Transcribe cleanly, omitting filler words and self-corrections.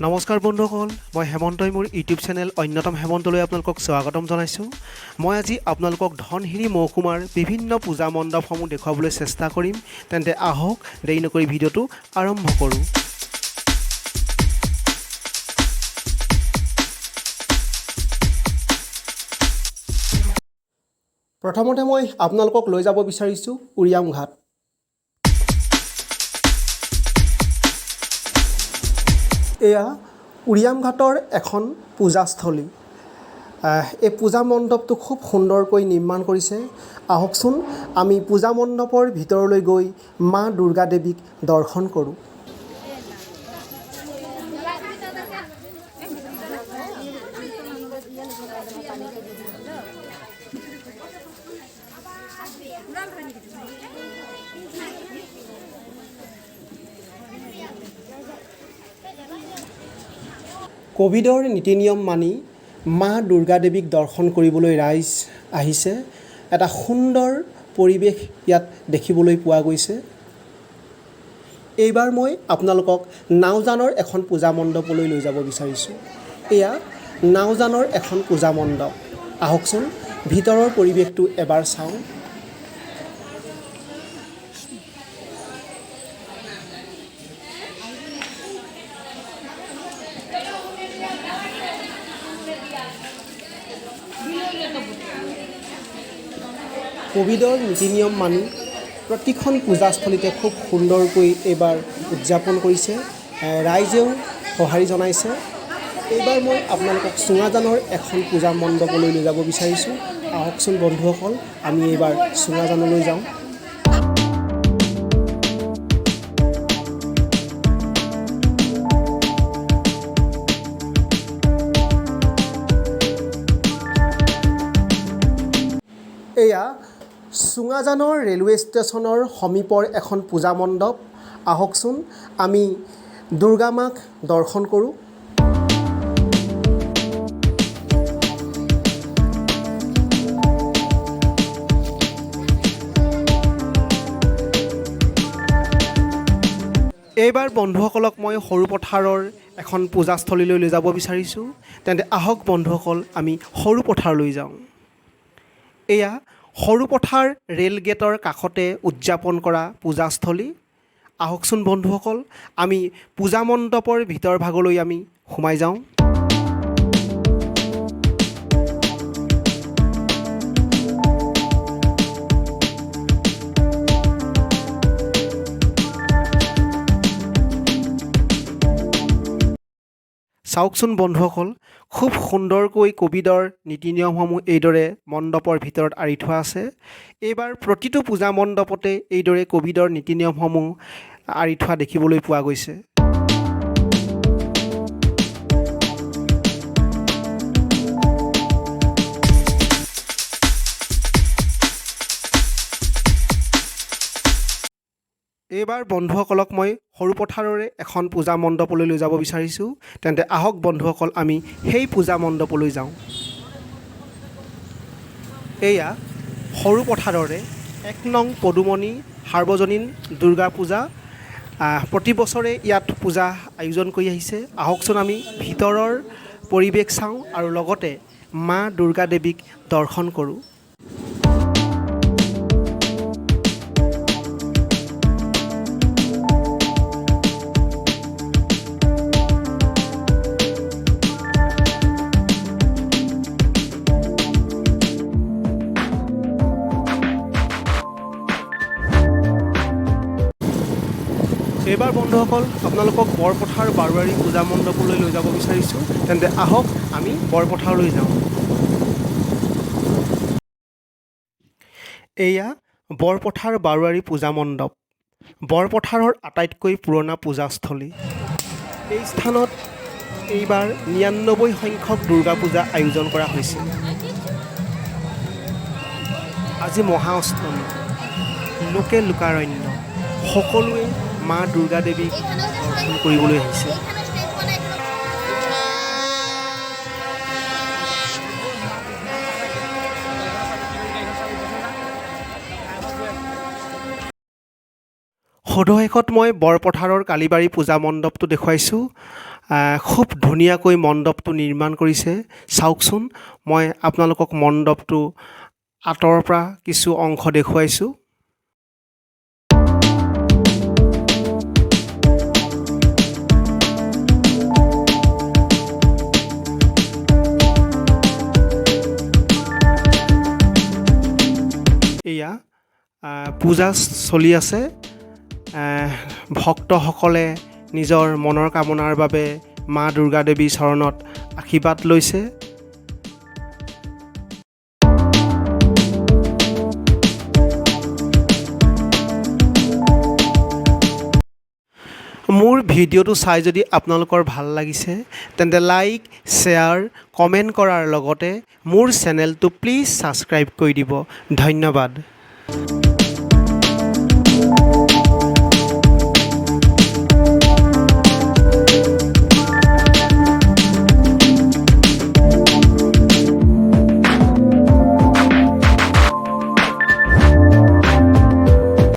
নমস্কাৰ বন্ধুসকল, মই হেমন্তই মোৰ ইউটিউব চেনেল অন্যতম হেমন্তলৈ আপোনালোকক স্বাগতম জনাইছোঁ। মই আজি আপোনালোকক ধনশিৰি মহকুমাৰ বিভিন্ন পূজা মণ্ডপসমূহ দেখুৱাবলৈ চেষ্টা কৰিম। তেন্তে আহক, দেৰি নকৰি ভিডিঅ'টো আৰম্ভ কৰোঁ। প্ৰথমতে মই আপোনালোকক লৈ যাব বিচাৰিছোঁ উৰিয়ামঘাট। এয়া উৰিয়ামঘাটৰ এখন পূজাস্থলী। এই পূজা মণ্ডপটো খুব সুন্দৰকৈ নিৰ্মাণ কৰিছে। আহকচোন, আমি পূজা মণ্ডপৰ ভিতৰলৈ গৈ মা দুৰ্গা দেৱীক দৰ্শন কৰোঁ। ক'ভিডৰ নীতি নিয়ম মানি মা দুৰ্গা দেৱীক দৰ্শন কৰিবলৈ ৰাইজ আহিছে। এটা সুন্দৰ পৰিৱেশ ইয়াত দেখিবলৈ পোৱা গৈছে। এইবাৰ মই আপোনালোকক নাওজানৰ এখন পূজা মণ্ডপলৈ লৈ যাব বিচাৰিছোঁ। এয়া নাওজানৰ এখন পূজা মণ্ডপ। আহকচোন, ভিতৰৰ পৰিৱেশটো এবাৰ চাওঁ। ক'ভিডৰ নীতি নিয়ম মানি প্ৰতিখন পূজাস্থলীতে খুব সুন্দৰকৈ এইবাৰ উদযাপন কৰিছে। ৰাইজেও সঁহাৰি জনাইছে। এইবাৰ মই আপোনালোকক চুঙাজানৰ এখন পূজা মণ্ডপলৈ লৈ যাব বিচাৰিছোঁ। আহকচোন বন্ধুসকল, আমি এইবাৰ চুঙাজানলৈ যাওঁ। এয়া চুঙাজানৰ ৰেলৱে ষ্টেচনৰ সমীপৰ এখন পূজা মণ্ডপ। আহকচোন, আমি দুৰ্গা মাক দৰ্শন কৰোঁ। এইবাৰ বন্ধুসকলক মই সৰুপথাৰৰ এখন পূজাস্থলীলৈ লৈ যাব বিচাৰিছোঁ। তেন্তে আহক বন্ধুসকল, আমি সৰুপথাৰলৈ যাওঁ। এয়া সৰুপথাৰ ৰেল গেটৰ কাষতে উদযাপন কৰা পূজাস্থলী। আহকচোন বন্ধুসকল, আমি পূজা মণ্ডপৰ ভিতৰ ভাগলৈ আমি সোমাই যাওঁ। চাওকচোন বন্ধুসকল, খুব সুন্দৰকৈ ক'ভিডৰ নীতি নিয়মসমূহ এইদৰে মণ্ডপৰ ভিতৰত আঁৰি থোৱা আছে। এইবাৰ প্ৰতিটো পূজা মণ্ডপতে এইদৰে ক'ভিডৰ নীতি নিয়মসমূহ আঁৰি থোৱা দেখিবলৈ পোৱা গৈছে। এইবাৰ বন্ধুসকলক মই সৰুপথাৰৰে এখন পূজা মণ্ডপলৈ লৈ যাব বিচাৰিছোঁ। তেন্তে আহক বন্ধুসকল, আমি সেই পূজা মণ্ডপলৈ যাওঁ। এয়া সৰুপথাৰৰে 1 নং পদুমণি সাৰ্বজনীন দুৰ্গা পূজা। প্ৰতি বছৰে ইয়াত পূজা আয়োজন কৰি আহিছে। আহকচোন, আমি ভিতৰৰ পৰিৱেশ চাওঁ আৰু লগতে মা দুৰ্গা দেৱীক দৰ্শন কৰোঁ। এইবাৰ বন্ধুসকল, আপোনালোকক বৰপথাৰ বাৰোৱাৰী পূজা মণ্ডপলৈ লৈ যাব বিচাৰিছোঁ। তেন্তে আহক, আমি বৰপথাৰলৈ যাওঁ। এয়া বৰপথাৰ বাৰোৱাৰী পূজা মণ্ডপ, বৰপথাৰৰ আটাইতকৈ পুৰণা পূজাস্থলী। এই স্থানত এইবাৰ 99 সংখ্যক দুৰ্গা পূজা আয়োজন কৰা হৈছে। আজি মহা অষ্টমী, লোকে লোকাৰণ্য, সকলোৱে মা দুৰ্গা দেৱীক দৰ্শন কৰিবলৈ আহিছে। সদৌ শেষত মই বৰপথাৰৰ কালীবাৰী পূজা মণ্ডপটো দেখুৱাইছোঁ। খুব ধুনীয়াকৈ মণ্ডপটো নিৰ্মাণ কৰিছে। চাওকচোন, মই আপোনালোকক মণ্ডপটো আঁতৰৰ পৰা কিছু অংশ দেখুৱাইছোঁ। এয়া পূজা চলি আছে। ভক্তসকলে নিজৰ মনৰ কামনাৰ বাবে মা দুৰ্গা দেৱীৰ চৰণত আশীৰ্বাদ লৈছে। মোৰ ভিডিঅ'টো চাই যদি আপোনালোকৰ ভাল লাগিছে, তেন্তে লাইক, শ্বেয়াৰ, কমেণ্ট কৰাৰ লগতে মোৰ চেনেলটো প্লিজ ছাবস্ক্ৰাইব কৰি দিব। ধন্যবাদ।